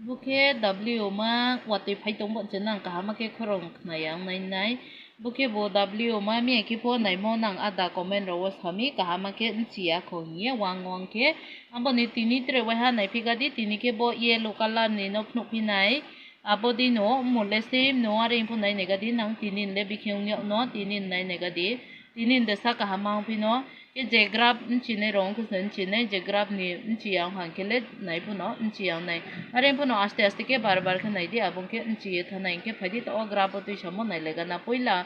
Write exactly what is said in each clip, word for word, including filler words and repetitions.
Bo khe W ma watoi phai tong bo se nang kaham khe khorang khna ya ong nai nai. Bo khe bo W ma miya khe pho naimo nang ada comment rao wo sa mi kaham khe bchi ya kho hing ye wang wang khe. Abo ni tini tre waiha naiphi ga di, tini khe bo yellow colour ni no phnuhphi nai. Abo dei no mmung le same no, are pho nai nai ga di nang, tini le bikhe ong yag no, tini nai nai ga di, tini de sa kaham ma ongphi no. Khe je graph bchinai rao ong khe se bchinai, je graph ni bchi ya ong hang khe le nai pho no bchi ya ong nai. Are pho no aste aste khe bar bar khe nai di, abo khe bchi ye thanng nai. Hing khe phai di, taoh wo graph wo tuisamo nailai gana, poila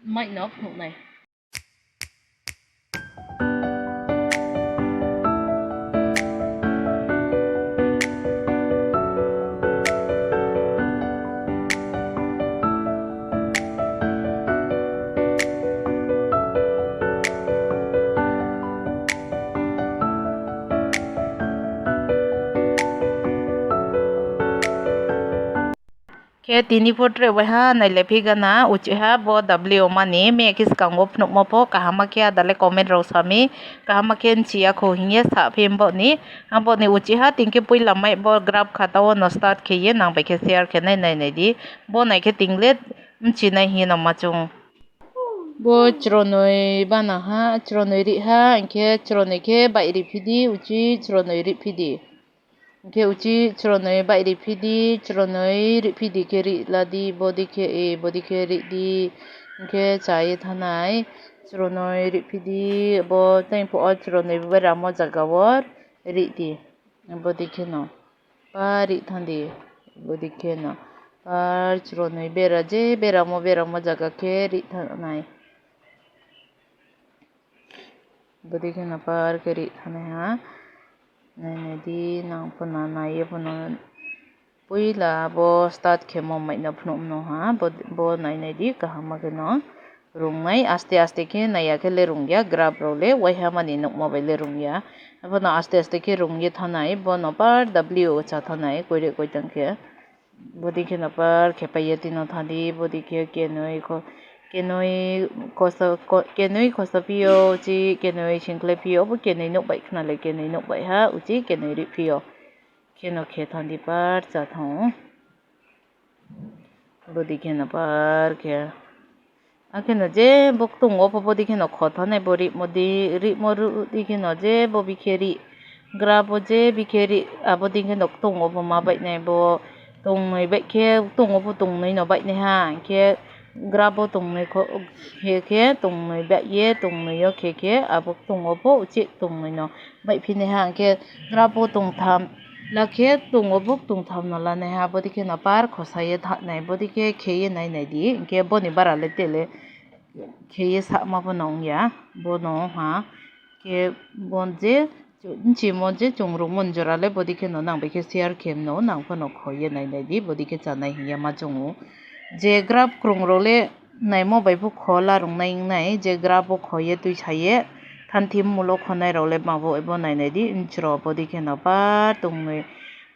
mic no phnuh nai. Khe tini pho tre waiha nailaiphi gana, uchih ha bo W ma ni miya khe skang wo phnuhmo pho kaham khe ada le comment rao sa mi, kaham khe bchi ya kho hing ye saphi bo ni. Abo ni uchih ha tini khe poila mic bo graph khata wo no start khe ye nang bai khe share khe nai, nai nai di. Bo nai khe tini le bchinai hing ye no ma chung. Bo chronoi bana ha, chronoi rih ha, hing khe chronoi khe baih rihphi di, uchih chronoi rihphi di. Hing khe uchih chronoi baih rihphi di, chronoi rihphi di khe rih la di, bodei khe, e, bodei khe rih di. Hing khe cha ye thanng nai, chronoi rihphi di, bo tei phuh wo chronoi beramo zaga wo rih di. Bodei khe no par rih thanng di, bodei khe no par chronoi bera, je beramo beramo zaga khe rih thanng nai. Bodei khe no par khe rih thanng nai ha. Nai nai di, nang pho no nai ye pho no poila bo start khemo mic no phnuh mano ha, bo, bo nai nai di, kaham khe no rung nai, aste aste khe nai ya khe le rung ya, graph rao le waiha mani nuhmo bai le rung ya. Abo no aste aste khe rung ye thanng nai, bo no par W cha thanng nai, koire koitang khe. Bodei khe no par khe pai ye tini no thanng di, bodei khe kenoi kho-, kenoi kosa-, ko-, kenoi khosaphi yo, uchih kenoi singkhlaiphi yo, bo kenoi nuh baih khna le kenoi nuh baih ha, uchih kenoi rihphi yo. Khe no khe thanng di, par cha thanng ou. Bodei khe no par khe. Akhe no je bo ktung wo pho bodei khe no kho thanng nai, bo rihmo di, rihmo ruh di khe no je bo bikhe rih. Graph wo je bikhe rih, abo dei khe no ktung wo pho ma baih nai, bo tungnoi baih khe ktung wo pho tungnoi no baih nai ha, hing khe graph wo tungnoi kho-, khe khe tungnoi baih ye tungnoi yo khe khe abo ktung wo pho uchih tungnoi no baihphi nai ha, hing khe graph wo tungtham la khe ktung wo pho tungtham no la nai ha, bodei khe no par khosa ye thanng nai, bodei khe khe ye nai nai di, hing khe bo ni bara le te le khe ye sama pho no ong ya, bo no ha. Khe bo je, bchimo je chung rungmo ni jora le bodei khe no nang bai khe share khe mano, nang pho no kho ye nai nai di, bodei khe chanai hing ye ma chung ou. Je graph krung rao le naimo bai pho kho la rungnai ong nai, je graph wo kho ye tuisa ye thanthi mmul wo khonai rao le ma bo, bo nai nai di, bchro bodei khe no par tungnoi,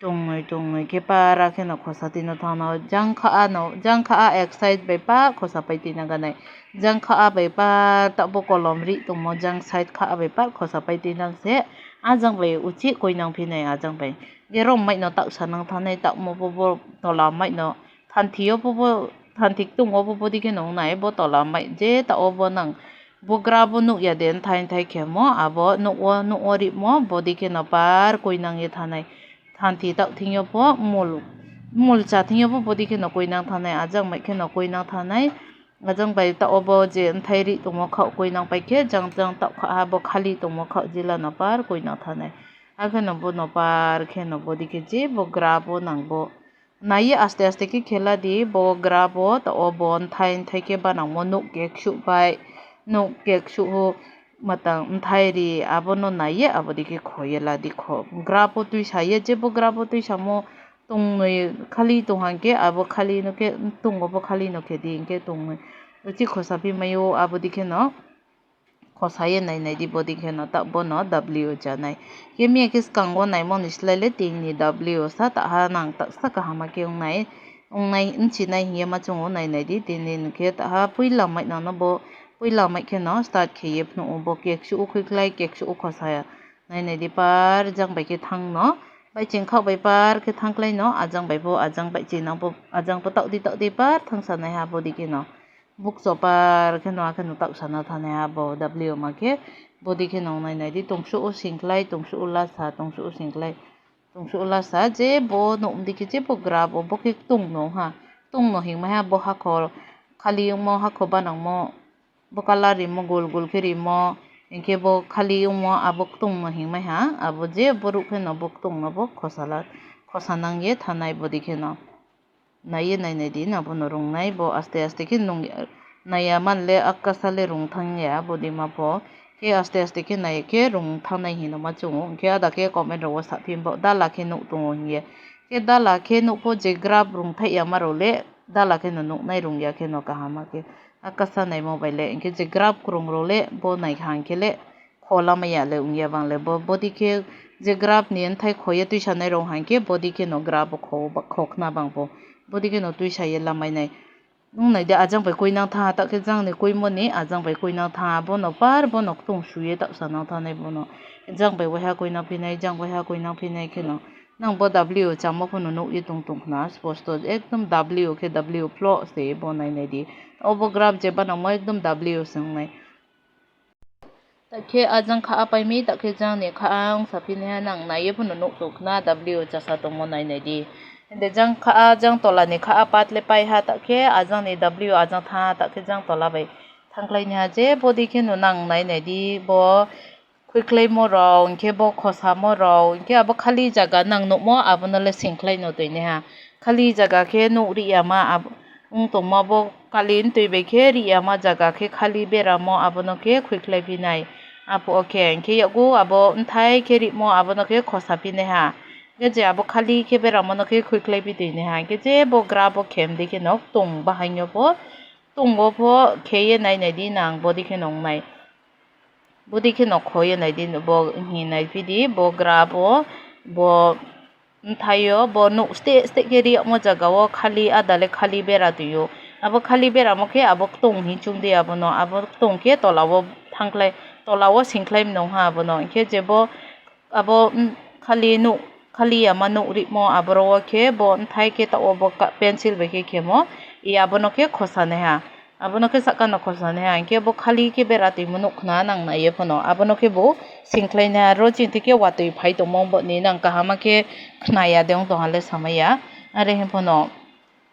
tungnoi, tungnoi khe par akhe no khosa tini no thanng no, jang kha a no, jang kha a ek side bai par khosa pai tini no ganai. Jang kha a bai par taoh bo kolom rih tongmo, jang side kha a bai par khosa pai tini no se, ajang bai uchih koinang phi nai ajang bai. Je rom mic no taoh sa nang thanng nai, taohmo bo, bo tola mic no thanthi yo bo, bo thanthi ktung wo bo, bodei khe no ong nai, bo tola mic je taoh wo bo nang, bo graph wo nuh ya de, bthai bthai khemo, abo nuh wo, nuh wo rihmo, bodei khe no par koinang ye thanng nai. Thanthi taoh thing yo pho, mmul, mmul cha thing yo pho bodei khe no koinang thanng nai, ajang mic khe no koinang thanng nai. Ajang bai taoh wo bo je bthai rih tongmo khaoh koinang pai khe, jang jang taoh kha ha bo khali tongmo khaoh jila no par koinang thanng nai. Akhe no bo no par khe no bodei khe je bo graph wo nang bo nai ye aste aste khe khe la di, bo graph wo taoh wo bo bthai bthai khe banangmo nouh keksuh bai, nouh keksuh ou, matang bthai ri, abo no nai ye abo dei khe kho ye la di kho. Graph wo tuisa ye, je bo graph wo tuisamo tungnoi khali tong hang khe, abo khali no khe, ktung wo pho khali no khe di, hing khe tungnoi. Uchih khosaphi mai ou, abo dei khe no khosa ye nai nai di, bodei khe no taoh bo no W cha nai. Khe miya khe skang wo naimo ni slái le tini W sa taha nang taoh sa kaham khe ong nai, ong nai, bchi nai hing ye ma chung ou, nai nai di, tini no khe taha poila mic no no bo, poila mic khe no start khe ye phnuh ou, bo keksuh ou khuikhlai, keksuh ou khosa ya. Nai nai di par jang bai khe thanng no, Baihching khaoh bai par khe thanngklái no, ajang bai pho, ajang baihching nang pho, ajang pho taoh di taoh di par thanngsa naiha, bodei kheno. Bukcho par kheno, akheno taohsa no thanngnaiha bo W ma khe, bodei kheno nai nai di, tongsuh wo singklái, tongsuh wo lasa, tongsuh wo singklái, tongsuh wo lasa, je bo nuh mdi khe, je bo graph wo, bo khe ktong no ha, ktong no hingmai ha, bo hakho khali ongmo, hakho banangmo, bo colour rimo, gol gol khe rimo, hing khe bo khali ongmo, abo ktong no hingmai ha, abo je bo ruh kheno bo ktong no bo khosa la, khosa nang ye thanngnai bodei kheno. Nai ye nai nai di, nang bo no rungnai, bo aste aste khe nung nai ya man le akasa le rung thanng ya, bodei ma pho. Khe aste aste khe nai khe rung thanngnai hing no ma chung ou, hing khe ada khe comment rao wo saphi bo, dala khe nuh tong ou hing ye. Khe dala khe nuh pho je graph rungthaih yama rao le, dala kheno nuhnai rung ya kheno kaham khe. Akasa naimo bai le, hing khe je graph krung rao le, bo nai hang khe le, kho lamai ya le ong ya bang le, bo, bodei khe je graph ni bthai kho ye tuisanai rao hang khe, bodei kheno graph wo kho, kho khna bang pho, bodei kheno tuisa ye lamai nai. Nung nai di, ajang bai kuinang thanng ha, taoh khe jang ni kuimo ni, ajang bai kuinang thanng ha, bo no par, bo no ktong su ye taohsa nang thanngnai bo no. Jang bai waiha kuinang phi nai, jang waiha kuinang phi nai kheno. Nang bo W chamo pho no nuh ye tong tong khna, sposto, ekdom W khe W phloh se bo nai nai di. Obo graph je banangmo ekdom W se ong nai. Taoh khe ajang kha apai mi, taoh khe jang ni kha ang saphi naiha, nang nai ye pho no nuh tong khna, W chasa tongmo nai nai di. Hing de jang kha, jang tola ni kha apat le pai ha, taoh khe ajang ni W ajang thanng ha, taoh khe jang tola bai thanngklái naiha, je bodei kheno nang nai nai di, bo khuikhlaimo rao, hing khe bo khosamo rao, hing khe abo khali zaga nang nuhmo, abo no le singkhlai no toi naiha. Khali zaga khe nuh rih yama, ab-, ong tongmo bo kali ntoi bai khe rih yama zaga khe khali beramo, abo no khe khuikhlai phi nai. Aphuh wo khe, hing khe yakgu abo bthai khe rihmo, abo no khe khosa phi naiha. Hing khe je abo khali khe beramo no khe khuikhlai phi toi naiha. Hing khe je bo graph wo khe mdi kheno ktong bahaing yo pho, ktong wo pho khe ye nai nai di nang, bodei kheno ong nai. Bodei kheno kho ye nai di, bo hing nai phi di, bo graph wo, bo bthai yo, bo nuh steh steh khe ri yagmo zaga wo khali, ada le khali bera toi ou. Abo khali beramo khe abo ktong hing chung di abo no, abo ktong khe tola wo thanngkhlai, tola wo singkhlai mnong ha abo no. Hing khe je bo abo, khali nuh, khali yama nuh rihmo aboro wo khe bo bthai khe taoh wo bo ka-, pencil bai khe khemo, i abo no khe khosa naiha. Abo no khe sahka no khosa naiha, hing khe bo khali khe bera toimo nuh khna nang nai ye pho no. Abo no khe bo singkhlai naiha, ro ching thi khe watoi phai tongmo bo ni nang kaham khe khna ya de ong tong ha le samai ya. Are hing pho no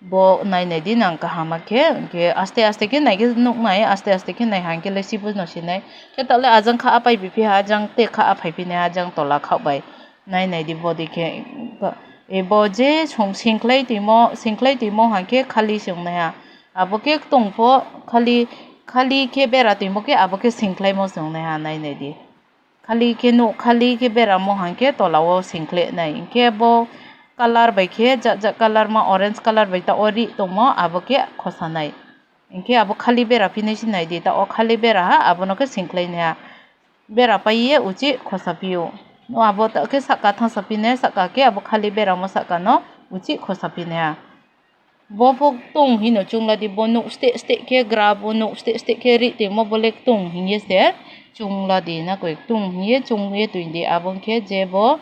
bo nai nai di nang kaham khe, hing khe aste aste khe nai khe nuh nai, aste aste khe nai hang khe le sibu no si nai. Khe taoh le ajang kha apai bi phi ha, jang te kha aphai phi naiha, jang tola khaoh bai. Nai nai di bodei khe, e bo je song singkhlai toimo, singkhlai toimo hang khe khali se ong naiha. Abo khe ktong pho khali, khali khe bera toimo khe abo khe singkhlaimo se ong naiha, nai nai di. Khali khe nuh, khali khe beramo hang khe tola wo singkhlai nai. Hing khe bo colour bai khe, jat jat colour ma orange colour bai taoh wo rih tongmo, abo khe khosa nai. Hing khe abo khali bera phi nai se nai di, taoh wo khali bera ha, abo no khe singkhlai naiha. Bera pai ye uchih khosa phi ou. Abo taoh khe sahka thanngsa phi nai, sahka khe abo khali beramo sahka no uchih khosa phi naiha. Bo pho ktong hing no chung la di, bo nuh steh steh khe graph wo nuh steh steh khe rih toimo bo le ktong hing ye se chung la di, na koi ktong hing ye chung ye toi di, abo ong khe je bo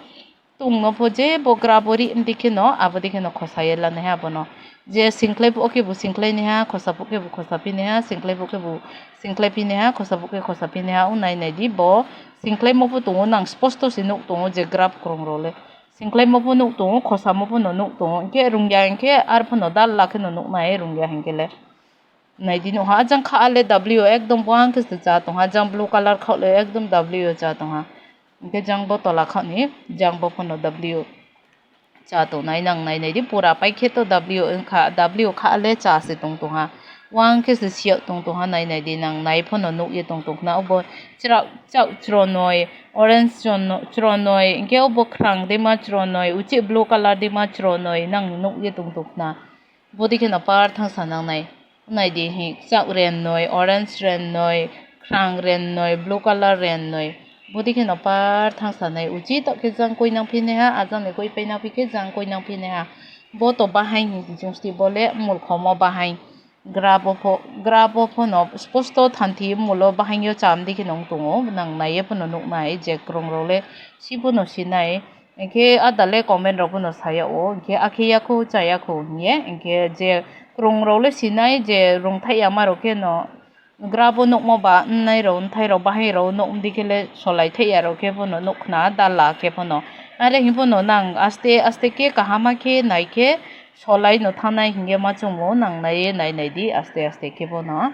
ktong no pho je bo graph wo rih mdi kheno, abo dei kheno khosa ye la naiha abo no. Je singkhlai phuh wo khebu singkhlai naiha, khosa phuh khebu khosa phi naiha, singkhlai phuh khebu singkhlai phi naiha, khosa phuh khe khosa phi naiha, ong nai nai di bo. Singkhlaimo pho tong ou, nang sposto se nuh tong ou je graph krung rao le. Singkhlaimo pho nuh tong ou, khosamo pho no nuh tong ou, hing khe rung ya hing khe ar pho no dalla khe no nuh nai, rung ya hing khe le. Nai di nuh ha, jang kha le W ekdom buang khe se cha tong ha, jang blue colour khaoh le ekdom W cha tong ha. Hing khe jang bo tola khaoh ni, jang bo pho no W cha tong nai, nang nai nai di, pura pai khe to W ong kha, W kha le cha se tong tong ha. Buang khe se siyag tong tong ha, nai nai di, nang nai pho no nuh ye tong tong khna, obo chraoh chronoi, orange chronoi, hing khe obo khrang deima chronoi, uchih blue colour deima chronoi, nang nuh ye tong tong khna. Bodei kheno par thanngsa nang nai. Nai di hing, kchaoh rennoi, orange rennoi, khrang rennoi, blue colour rennoi. Bodei kheno par thanngsa nai. Uchih taoh khe jang koinang phi naiha, ajang ni koipai nang phi khe jang koinang phi naiha. Bo to bahaing hing chung sti, bo le mulkhomo bahaing. Graph wo pho, graph wo pho no sposto thanthi mulo bahaing yo cham di khe nung tong ou, nang nai ye pho no nuh nai, je krung rao le si pho no si nai. Hing khe ada le comment rao pho no sa yag ou, hing khe akhe yakhou, cha yakhou hing ye, hing khe je krung rao le sinai, je rungthaih yama rao khe no graph wo nuhmo ba nnai rao, nthai rao, bahaing rao nuh mdi khe le solai thaih ya rao khe pho no nuh khna, dala khe pho no. Are hing pho no nang aste aste khe kaham khe nai khe solai no thanngnai hing ye ma choung ou, nang nai ye nai nai di aste aste khe pho no.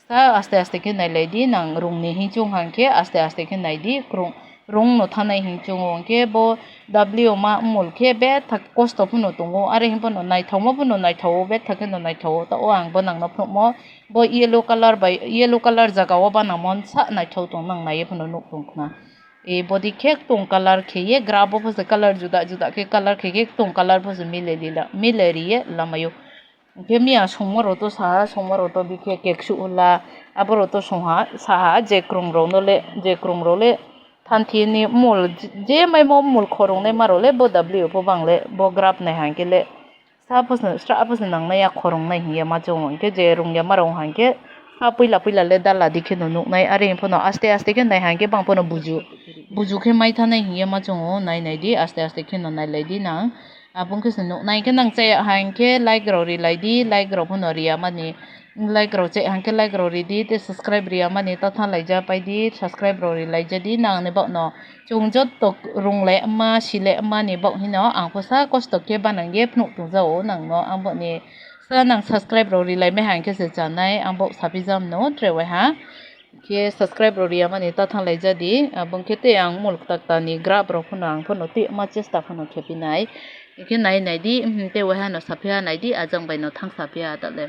Sa aste aste khe nailai di, nang rung ni hing choung ha hing khe aste aste khe nai di, krung, rung no thanngnai hing choung ou hing khe bo W ma mmul khe betha kosto pho no tong ou, are hing pho no naithaomo pho no naithao ou, betha khe no naithao ou, taoh wo ang bo nang no phnuhmo, bo yellow colour bai, yellow colour zaga wo banangmo sa naithao tong, nang nai ye pho no nuh tong khna. E, bodei khe ktong colour khe ye graph wo pho se colour juda juda khe colour khe khe ktong colour pho se mile ri la, mile ri ye lamai ou. Hing khe miya songmo rao to sa ha, songmo rao to bikhe keksuh la, abo rao to song ha, sa ha, je krung rao no le, je krung rao le thanthi ni mmul, je maimo mmul khorungnaima rao le bo W pho bang le, bo graph nai ha hing khe le, sa pho se, srah pho se nangnai ya khorungnai hing ye ma choung ou, hing khe je rung yama rao ha hing khe, sa poila poila le dala di khe no nuh nai, are hing pho no aste aste khe nai ha hing khe bang pho no buju, buju khe mai thanngnai hing ye ma choung ou, nai nai di, aste aste khe no nailai di nang. Abo ong khe se nuh nai hing khe nang chaya ha hing khe like rao rilai di, like rao pho no ri ya mani, like rao chaya ha hing khe like rao ri di, te subscribe ri ya mani ta thannglaija pai di, subscribe rao rilai ja di, nang ni baoh no chung joto runglai ma, silai ma ni baoh hing no ang pho sa kosto khe banang ye phnuh tong ja ou nang no, ang baoh ni sa nang subscribe rao rilai mai ha hing khe se chánai, ang baoh saphi ja mano tre waiha. Khe subscribe rao ri ya mani ta thannglaija di, abo ong khe te ang mmul kta kta ni graph rao pho no ang pho no tuima chesta pho no khephi nai. Hing khe nai nai di, hmm, te waiha no saphi ha nai di, ajang bai no thanng saphi ha ta le.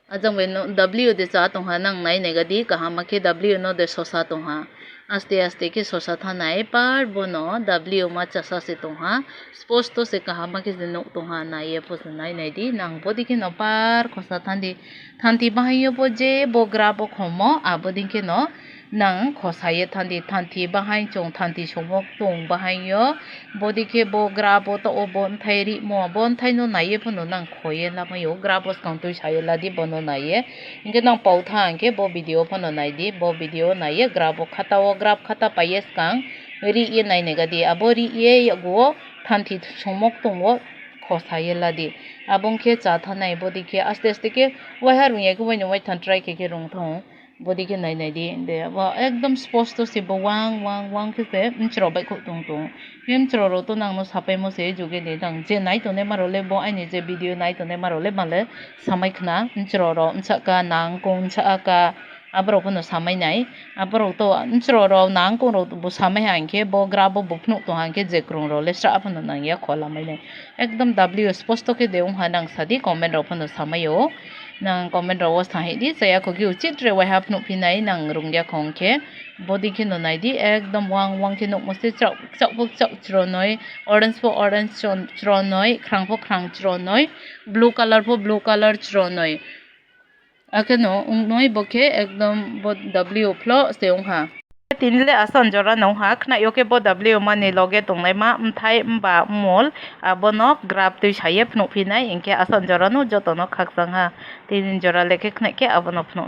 Ajang bai no W de chá tong ha, nang nai nai ga di, kaham khe W no de sosa tong ha. Aste aste khe sosa thanngnai, par bo no W ma chasa se tong ha. Sposto se kaham khe se nuh tong ha, nai ye pho se nai nai di, nang bodei khe no par khosa thanng di. Thanthi bahaing yo pho je bo graph wo khomo, abo dei khe no nang khosa ye thanng di, thanthi bahaing chung thanthi songmo tong bahaing yo, bodei khe bo graph wo taoh wo bo nthai rimo, bo nthai no nai ye pho no nang kho ye lamai ou, graph wo skang tuisa ye la di bo no nai ye. Hing khe nang pau tha hing khe bo video pho no nai di, bo video nai ye graph wo khata wo, graph khata pai ye skang rih ye nai nai ga di, abo rih ye yakgu wo thanthi songmo tong wo khosa ye la di. Abo ong khe chá thanngnai, bodei khe aste aste khe waiha rung ya khe wai no wai thanng try khe khe rung thanng ou. Bodei khe nai nai di, de, bo ekdom sposto se bo wang wang wang khe se mchro baihkhouh tong tong. Khe mchro rao to nang no sapaimo se juge de, nang je nai tongnaima rao le, bo aini je video nai tongnaima rao le, ma le samai khna, mchro rao bsahka, nangkong bsahka, abo rao pho no samai nai. Abo rao to mchro rao, nangkong rao bu samai ha hing khe, bo graph wo bu phnuh tong ha hing khe, je krung rao le srah pho no nang ya kho lamai nai. Ekdom W sposto khe de ong ha, nang sa di, comment rao pho no samai ou. Nang comment rao wo sa hih di, chaya kho khe uchih tre waiha phnuhphi nai, nang rung ya kho ong khe. Bodei khe no nai di, ekdom wang wang khe nuhmo se, kchaoh pho kchaoh chronoi, orange pho orange chronoi, khrang pho khrang chronoi, blue colour pho blue colour chronoi. Akhe no ong noi bo khe ekdom bo W phloh se ong ha. Tini le asa jora no ong ha, khnai yo khe bo W mani loge tongnaima bthai mba mmol, abo no graph tuisa ye phnuhphi nai, hing khe asa jora no joto no khakchang ha. Tini jora le khe khnai khe abo no phnuh.